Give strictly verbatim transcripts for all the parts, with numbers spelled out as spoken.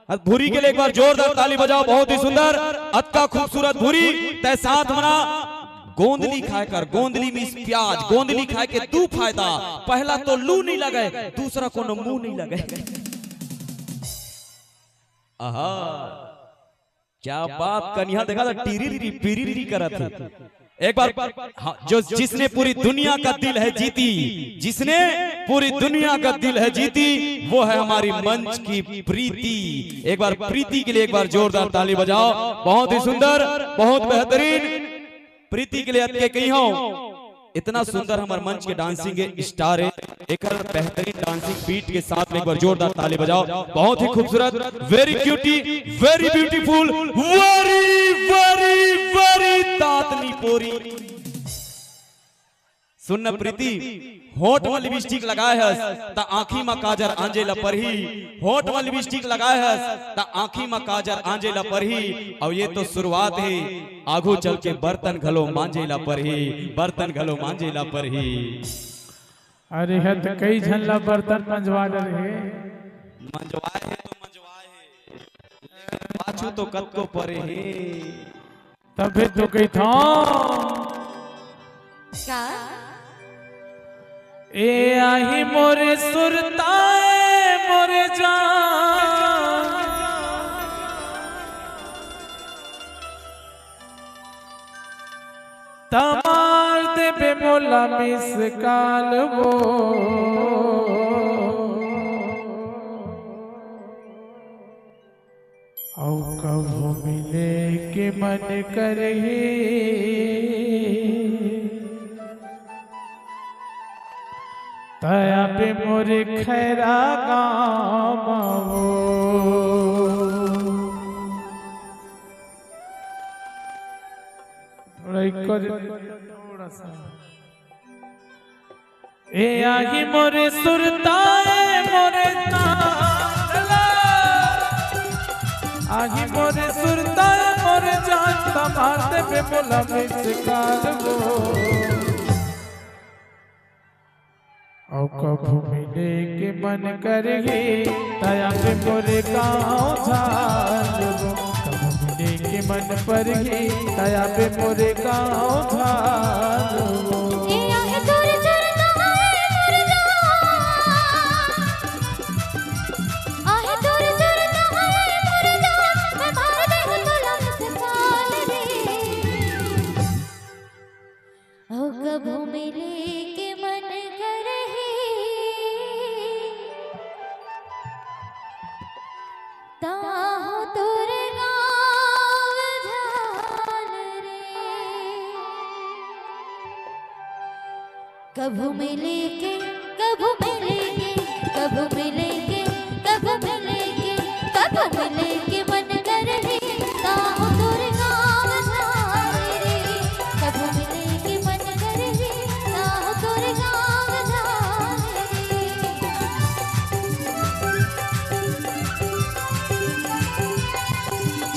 अत भूरी के लिए एक बार जोरदार ताली बजाओ, बहुत ही सुंदर। अतका खूबसूरत भूरी, तै साथ मना गोंदली खाए कर, गोंदली मीस प्याज, गोंदली खाए के दू फायदा, पहला तो लू नहीं लगे, दूसरा कोनो मुंह नहीं लगे। आहा, क्या बात, कनिहा देखा था, टीरी री, पीरी री करत है। एक बार, हाँ, जो, जिसने पूरी दुनिया का दिल है जीती, जिसने पूरी दुनिया का दिल है जीती, वो है हमारी मंच की प्रीति। एक बार प्रीति के लिए एक बार जोरदार ताली बजाओ। बहुत ही सुंदर, बहुत बेहतरीन। प्रीति के लिए अतके कही हो, इतना सुंदर हमर मंच के डांसिंग स्टार है, एकर बेहतरीन डांसिंग बीट के साथ में एक बार जोरदार ताली बजाओ। बहुत ही खूबसूरत, very cutie, very beautiful, very, very, very तातनी पोरी। सुन न प्रीति, होठ म लिपस्टिक लगाए हस, त आँखी म काजर आंजे ल परही। होठ म लिपस्टिक लगाए हस, त आँखी म काजर आंजे ल परही। अउ ये तो शुरुआत हे, आघू चल के बर्तन घलो मांजे ल परही, बर्तन घलो मांजे ल परही। अरे, हत कई झन ला बर्तन मंजवा डरे हे। मंजवाए हे तो मंजवाए हे, लेकिन पाछू तो कतको परे हे। तभे तो कहिथंव। का? ए आही मोरे सुरता ए मोरे जान, त मार देबे मोला मिस काल वो। अउ कभू मिले के मन करही, त आबे मोरे खैरा गाँव म वो। थोड़ा इको दे, थोड़ा सा। ए आही मोरे सुरता ए मोरे जान, आही मोरे सुरता ए मोरे जान, त मार देबे मोला मिस काल वो। अउ कभू मिले के मन करही, त आबे मोरे गाँव झाल वो। कभू मिले के मन परही, त आबे मोरे गाँव झाल वो। ए आहे तोर सुरता ए मोरे जान, आहे तोर सुरता ए मोरे जान, मैं मार देहूँ तोला मिस काल रे। अउ कभू मिले के मन करही, त आहूँ तोर गाँव झाल रे। कभू मिले के, कभू मिले के, कभू मिले के, कभू मिले के, कभू मिले के मन करही, त आहूँ तोर गाँव झाल रे। कभू मिले के मन करही, त आहूँ तोर गाँव झाल रे।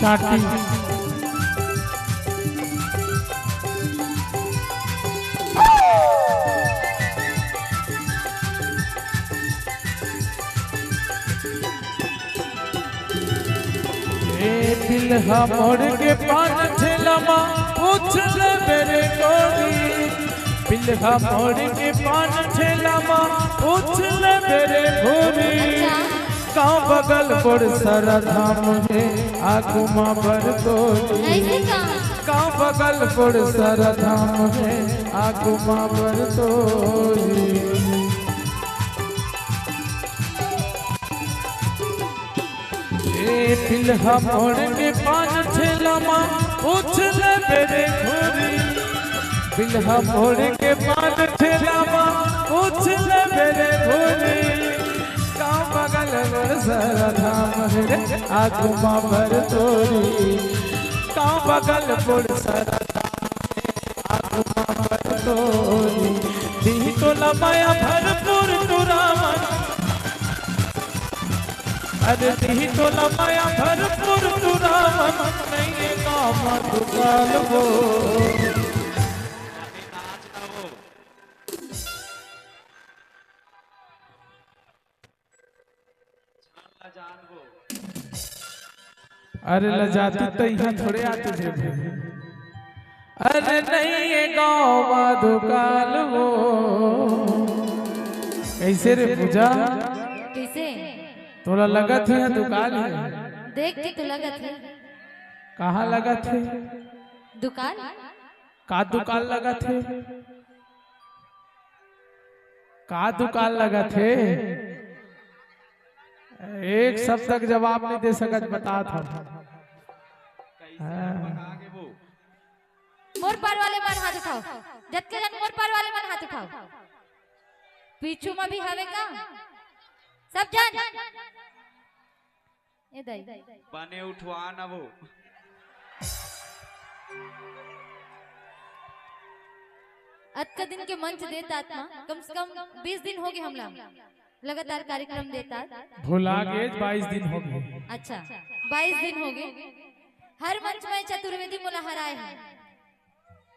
चाटी। ए पिलहा मोड़ के पान ठेला मा पूछ ले मेरे गोरी, पिलहा मोड़ के पान ठेला मा पूछ ले मेरे गोरी। अच्छा। गाँव बगल मोर सरधाम हे, आगू मा बरतोरी। ऐसे का? गाँव बगल मोर सरधाम हे, आगू मा बरतोरी। ए पिलहा मोड़ के पान ठेला मा पूछ ले मेरे गोरी, पिलहा मोड़ के पान ठेला मा पूछ ले मेरे गोरी। गाँव बगल मोर सरधाम हे, आगू मा बरतोरी। गाँव बगल मोर सरधाम हे, आगू मा बरतोरी। दिही तोला मया भरपूर टुरावन, अरे दिही तोला मया भरपूर टुरावन, नइये गाँव मा दुकाल वो। अरे लजाती त इहाँ थोड़े आते थे भाई। अरे नहीं ये गाँव मा दुकाल वो। कैसे रे पूजा? कैसे? तोला लगत हे दुकाल हे? देख के तो लगत हे। कहाँ लगत हे? दुकाल? का दुकाल लगत हे? का दुकाल लगत हे? एक शब्द तक जवाब नहीं दे सकत, बतात हँव। हाँ। मोर पार वाले मन हाथ उठाओ, जतके जन मोर पार वाले मन हाथ उठाओ। पीछू में भी हवे का? सब जन। ए दाई। बने उठवा ना वो। अतका दिन के मंच देत आत ना, कम से कम बीस दिन हो गए हमला लगातार कार्यक्रम देत आत। भुला गे, बाईस दिन हो गए। अच्छा, बाईस दिन हो गए। हर मंच में चतुर्वेदी मोला हराए हे।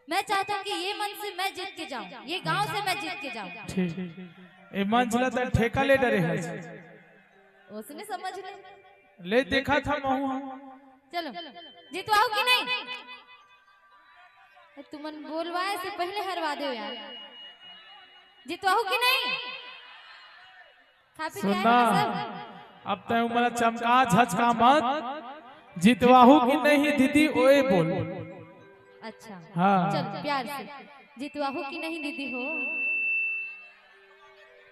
मैं चाहता हूँ कि ये मंच से मैं जीत के जाऊँ, ये गांव से मैं जीत के जाऊँ। ठीक, ये मंच ला तैं ठेका ले डरे हस। उसने समझ ले। ले देखा था महू। चलो, जीतवाहू कि नहीं? तुमन बोलवाए से पहले हरवा दो यार। जीतवाहू कि नहीं? खा पी के आए सुना, हो सब? अब तैं उमला चमका झचका मत। जीतवाहू कि नहीं दीदी, ओए बोल। अच्छा। हाँ। चल, प्यार से। जीतवाहू कि नहीं दीदी हो?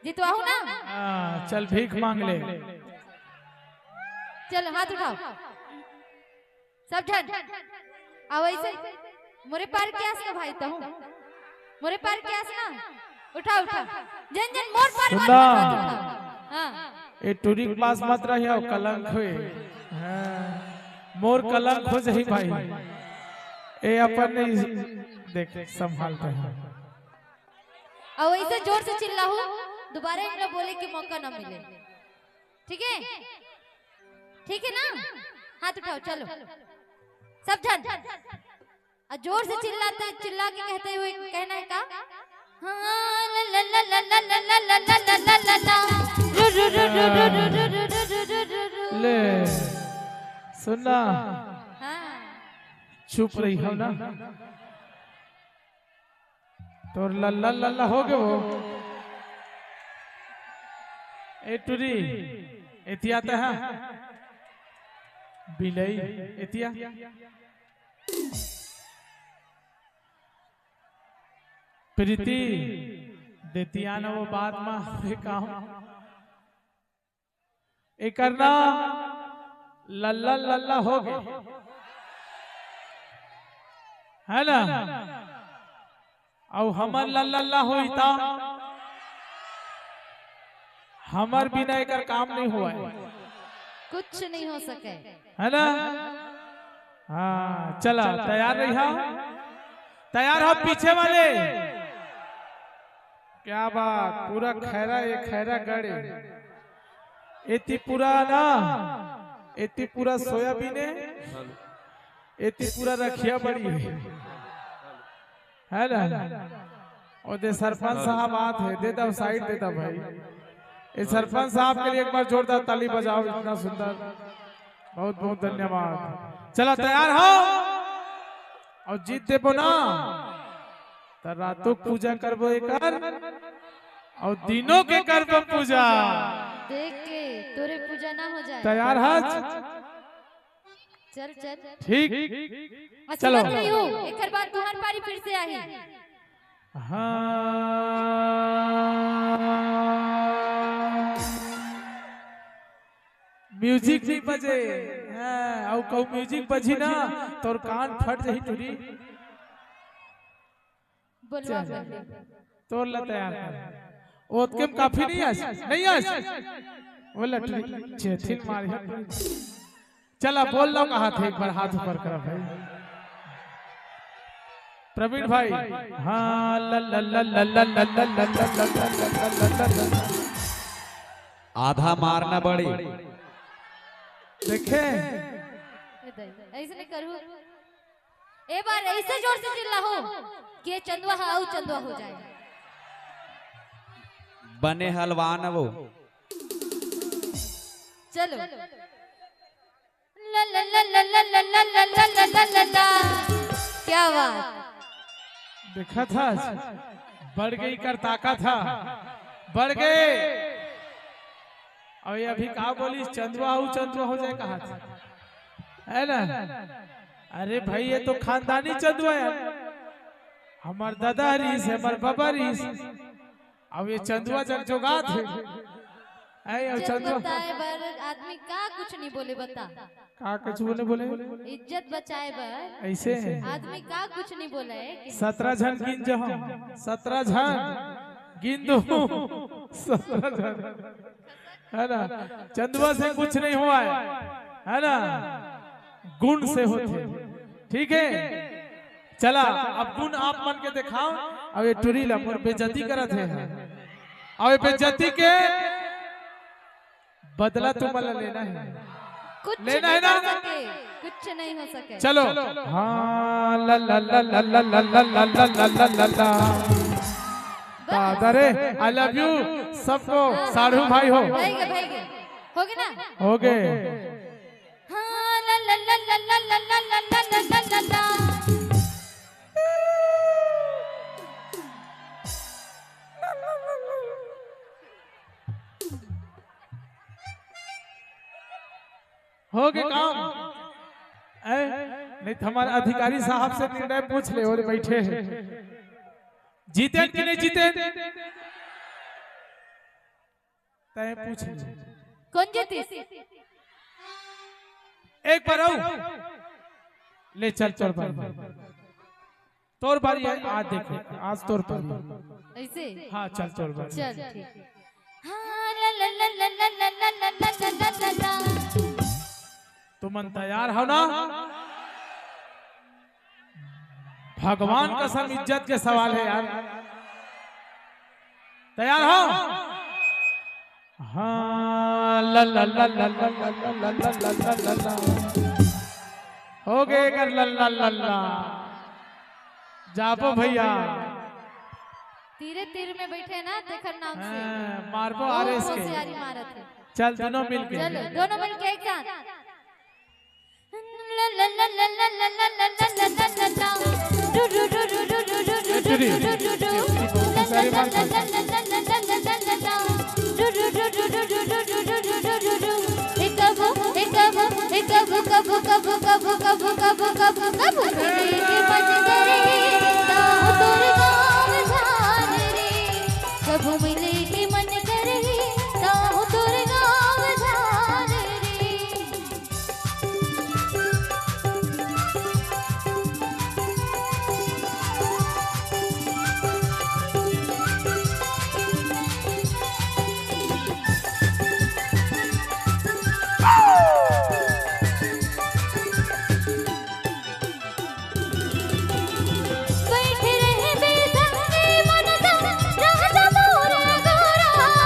जीतवाहू ना? हाँ, चल भीख मांग ले। चलो, हाथ उठाओ। सब झन। आओ ऐसे। मोरे पार के आस ना भाई तहूँ। मोरे पार के आस ना। उठा, उठा। जन जन मोर पार वाले सुना। हाथ उठाओ। हाँ। ए टुरी के पास मत रहियो, कलंक होए। हाँ। मोर कलंक हो जाही भाई। ए अपन नहीं देख, संभालते हैं। और ऐसे जोर से चिल्लाहू, दोबारा इनका बोले के मौका ना मिले। ठीक है? ठीक है ना? हाथ उठाओ, चलो। सब झन। और जोर से चिल्लाते, चिल्ला के कहते हुए कहना है का? हाँ, ला, ला, ला। ले, सुन ना। हाँ। चुप रही हो ना। तोर लल्ला लल्ला हो गए वो। ए टुरी, एतिया तह। बिलई, एतिया। प्रीति, देतिया ना वो बात मा, काम। एकर ना लल्ला लल्ला हो गए, है ना? अउ हमर लल्ला लल्ला होई ता हमर बिना एकर काम नहीं हुआ है। कुछ नहीं हो सके। है ना? हाँ, चला, तैयार रही हा। तैयार हो पीछे वाले? क्या बात, पूरा खैरा, ये खैरा गढ़ है। एती पूरा ना, एती पूरा सोयाबीन है, एती पूरा रखिया बड़ी है, है ना? और दे सरपंच साहब आत है, दे दो साइड दे दो भाई। ये सरपंच साहब के लिए एक बार जोरदार ताली बजाओ, इतना सुंदर। बहुत बहुत धन्यवाद। चला तैयार हो और जीत देबो ना। त रातों के पूजा करबो एकर, अउ दिनों के करबो पूजा। देख के तोरे पूजा ना हो जाए। तैयार हस? चल, चल। ठीक। असीम चलो। मत रही हो, एकर बाद तुम्हार पारी फिर से आही। हाँ। म्यूजिक नहीं बजे। हाँ, अउ कहूँ म्यूजिक बजी ना, तोर कान फट जाही टुरी। बोलवा चल। बंदे। तोर ला तैयार कर। ओतके में काफी नहीं आस? नहीं आस? बोला टुरी, चेथिन मारी है। चला बोल लो कहा थे, एक बार हाथ ऊपर करा भाई। प्रवीण भाई। हाँ, ला, ला, ला। आधा मारना बड़ी। देखे? ऐसे नहीं करू। ए बार ऐसे जोर से चिल्लाहू कि ये चंदवा हा, आऊ चंदवा हो जाए। बने हलवान वो। चलो। ला, ला, ला, ला, देखत हस, बढ़ गे कर ताकत ह, बढ़ गे। अउ ये अभी का बोलिस, चंदुआ अउ चंदुआ हो जाए कहा था, है ना? अरे भाई, ये तो खानदानी चंदुआ है, हमर दादा रिहिस, हमर बाबा रिहिस। अब ये चंदुआ जगजोगात हे। ऐ, अब चंदुआ बताए बर आदमी का कुछ नहीं बोले, बता। का कुछ बोले, बोले? इज्जत बचाए बर ऐसे है। आदमी का कुछ नहीं बोले कि सत्रह झन गिन जो हम, सत्रह झन गिन दो, सत्रह झन, है ना? चंदुआ से कुछ नहीं हुआ है, है ना? गुण से होथे, ठीक है? चला, अब गुण आप मन के देखाव। अब ये टुरी ला मोर बेइज्जती करत हे, अब ये बेइज्जती के बदला तुमन ला लेना है, कुछ लेना नहीं है ना? हो सके, कुछ नहीं हो सके। चलो। हाँ, ला ला ला ला ला ला ला ला ला ला ला ला। बस। दादा रे, I love you सबको। हाँ, साढ़ू भाई हो। भइगे, भइगे। होगे ना? होगे। हाँ, ला ला ला ला ला ला ला ला ला ला ला। होगे काम। ऐ, नहीं तो हमारे अधिकारी साहब से निर्णय पूछ ले, वो बैठे हैं। जीते कि नहीं जीते? तय पूछ ले। कौन जीतिस? एक बार आऊ। ले चल, चल बार। तोर बारी है, आज देखे, आज तोर बारी। ऐसे? हाँ, चल तोर बारी। चल, ठीक। हाँ, ला, ला, ला। तुमन तैयार हो ना? भगवान कसम, इज्जत के सवाल है यार। तैयार हो? हाँ, ला, ला, ला। होगे कर ला, ला, ला, ला। जाबो भैया। तीरे तीर में बैठे ना, तेखर नाम से। हाँ, मारबो बहुत आर एस के। होशियारी मारत है। चल, दोनों मिलके। चलो, दोनों मिलके एक साथ।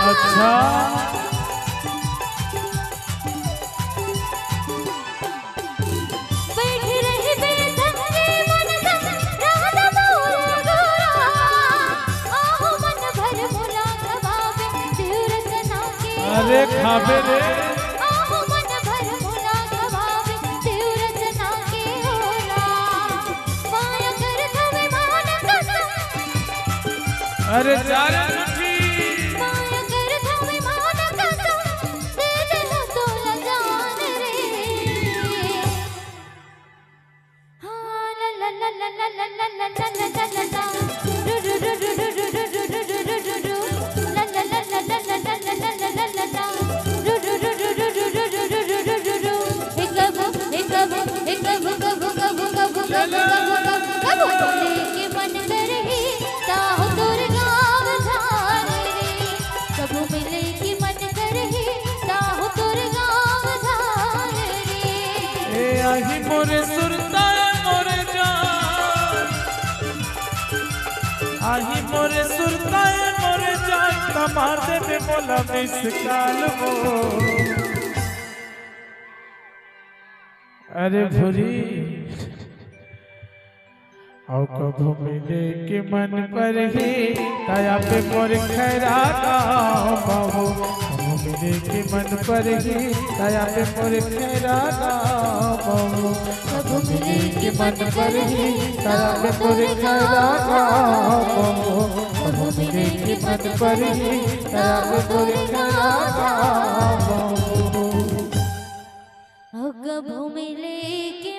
अच्छा। अरे खाबे रे। अरे जा रे छुट्टी। ए आही मोरे सुरता ए मोरे जान, आही मोरे सुरता ए मोरे जान, त मार देबे मोला मिस कॉल वो। अरे भुरी। अउ कभू मिले के मन परही, तया पे मोर खैरा गाँव बाबू। कभू मिले के मन परही, तया पे मोर खैरा गाँव कभू मिले के मन करही, तब तोरे खड़ा पाऊँ। कभू मिले के मन करही, तब तोरे खड़ा पाऊँ। ओ कभू मिले के